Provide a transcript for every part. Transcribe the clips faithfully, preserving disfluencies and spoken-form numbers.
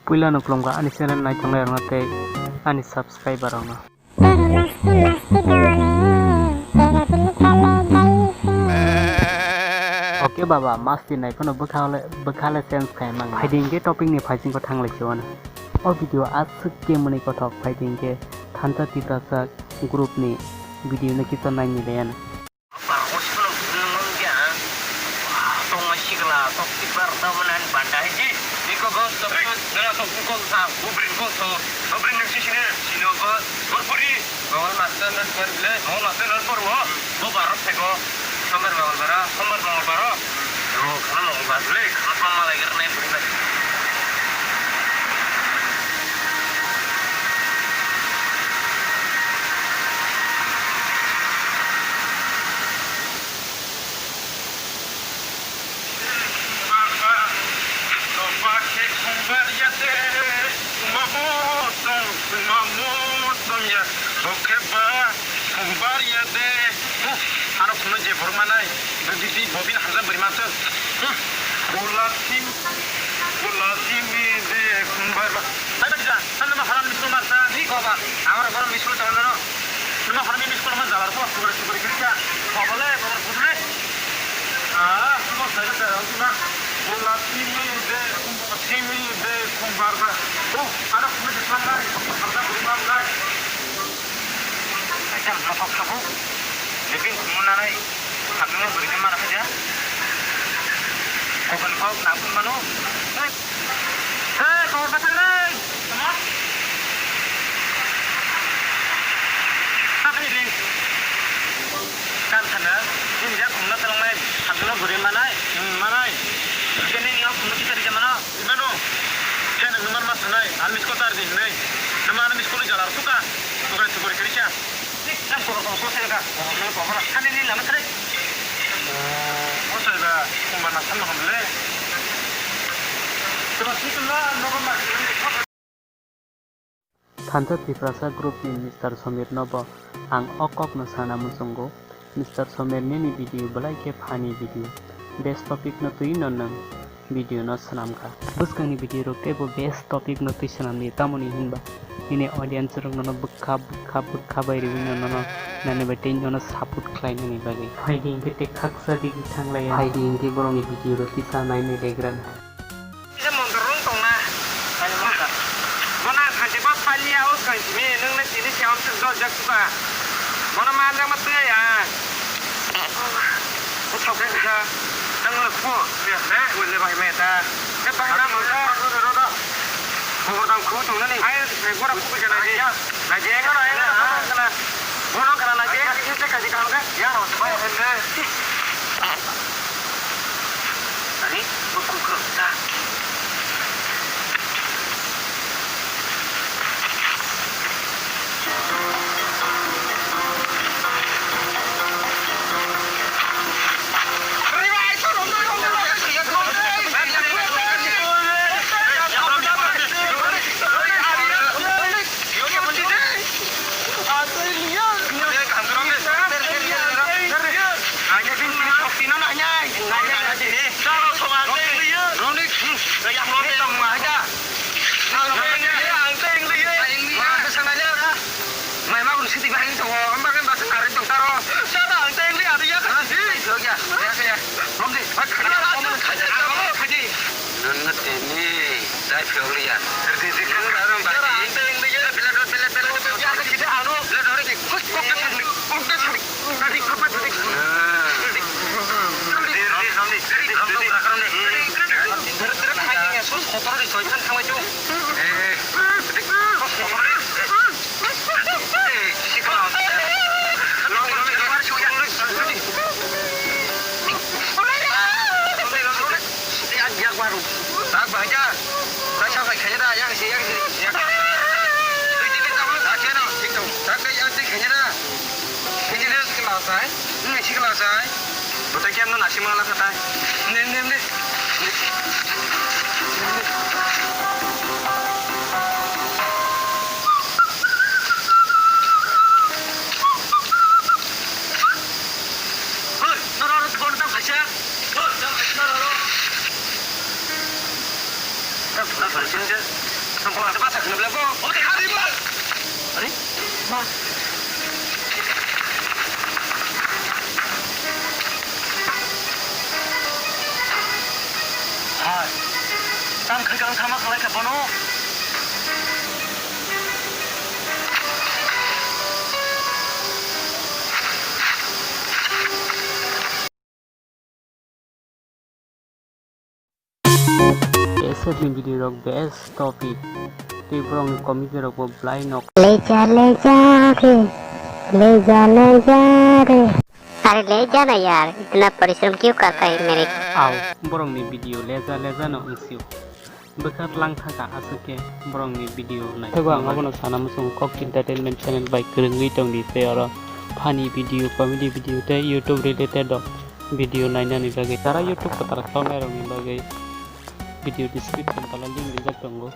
Puila no khulumkha ani channel naithoknai rokno tei ani subscriber rokno. Oke baba, masti nai phano bwkha le, bwkha le change khai mang. Phaidi hinkhe topic ni phaisingko thanglai se wano. O video aswk khe mwnwi kothok, phaidi hinkhe thansa tiprasa group ni video no kisa naini le ano. Bar hospital bumung ya. Tong sikla, tok sikla, tong manan bandai ji. Niko go, tok, nana tok, go sa, ubrin go so, ubrin nang sisine, sino go, gurpuri. Mongol master nan por bile, mongol master nan por wo. Bo barok sego, sombar mongol bara, sombar mongol bara. Yo, khana mongol bara bile, khana pamma lai gar nai buri nai. Ano khumui je borok manai, di, di, di, bobin hamjak bwrwi manswk. Hmm. Bula sim, bula simi je khumbar ba. Hai ba dija, sanda ma haram miskul marsa. Ni ko ba, amar kono miskul tong nono. Nima haram miskul ma jalar ko, kubur kubur kirja. Babale, babar kubur. Ah, mo sai da na. Bula simi je khumbar, simi je khumbar ba. Oh, ano khumui je manai, hamjak bwrwi manai. Kaisa mokok sabu, lebing kumunanai, hamjwkno bwrwi khe mana khaja. Kokon kok nangkuk mano. Hei, hei, khobor bwsang rei. Tamo? Sakni ring. Kan sana, ini jak kumna tolong nai, hamjwkno bwrwi manai. Hmm, manai. Kene ni ok kumna kita di jamano. Imano, khe nwng nwmar ma sanai, ang miss call tar di hinwi. Nwma ano miss call ni jala rw suka, tukari tukari kari kha. Ang kok kok kok khe ka, kok kok kok kok kani ni lama kare. Oh, oh, sai ba, kumba na san ma le. Tukar sikla, no ba ma. Thansa Tiprasa group ni Mister Somir no bo ang o kok no sana muchungo. Mister Somir nini video belai khe funny video. Best topic no twi no nwng video no swnam kha. Bwskang ni video rok tei bo best topic no twi swnam di, tamoni hinba nini audience rok nono bwkha bwkha bwkha bai riwi no nono nani bai tei nono support khlai nani bagwi. Phaidi hinkhe tei khaksa digi thanglaiya. Phaidi hinkhe borok ni video rok kisa nai nai legra na. Kisa montor rung tongna. Bono ang khanti ba paliya o khanti mi nung na tini se amsuk dol jak suka. Bono ma anjak ma tuya ya. O thok khe kisa. Nang le phu. Ya, ne? Bule bai me ta. Ke bai na mo ta. Khobor dam khu tong nani. Ai, gora khu jana ni. Na je, na je, na je. Bono kana na je. Ai, ai, ai, ai, ai, ai. Ya, bai, bai. Ani, buku kerja. Nonno tini dai phiyok liya. Rdi, rdi, rdi, rdi, rdi. Bela, bela, bela, bela, bela. Bela, bela, bela. Rdi, rdi, rdi, rdi. Yak baru. Tak bahagia. Tak sampai kayaknya dah, yang sih, yang sih. Yang. Ini kita mau tak kena, gitu. Tak kayak yang sih kayaknya dah. Ini dia sih mau saya. Ini sih mau saya. Betul kan, nasi malah kata. Ini, ini, ini. Hoi, noro, noro, phone tang khaisa. Hoi, tang khaisa, noro, noro. Are, ma. Hai, tam khai kang thama khalai kha bono. Esep ni video rok best topic. Tei borok ni comedy rok bo belai nok. Leja leja re, leja leja re. Are leja na yaar, itna parishram kyun karta hai mere? Aw, borok ni video leja leja no wngsio. Bwkha tlang thaka aswk khe borok ni video nai. Thaibo ang abono sana muchung Kok Entertainment channel bai kwrwngwi tongdi tei oro funny video, comedy video tei YouTube related rok video nainani bagwi. Jara YouTube kwtal khlainai rokni bagwi video description tala link rijak tongo.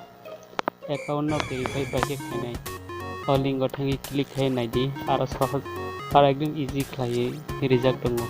Account no verify bai khe khainai. O link o thangwi click khai naidi, aro sohoj, aro ekdom easy khlaiwi rijak tongo.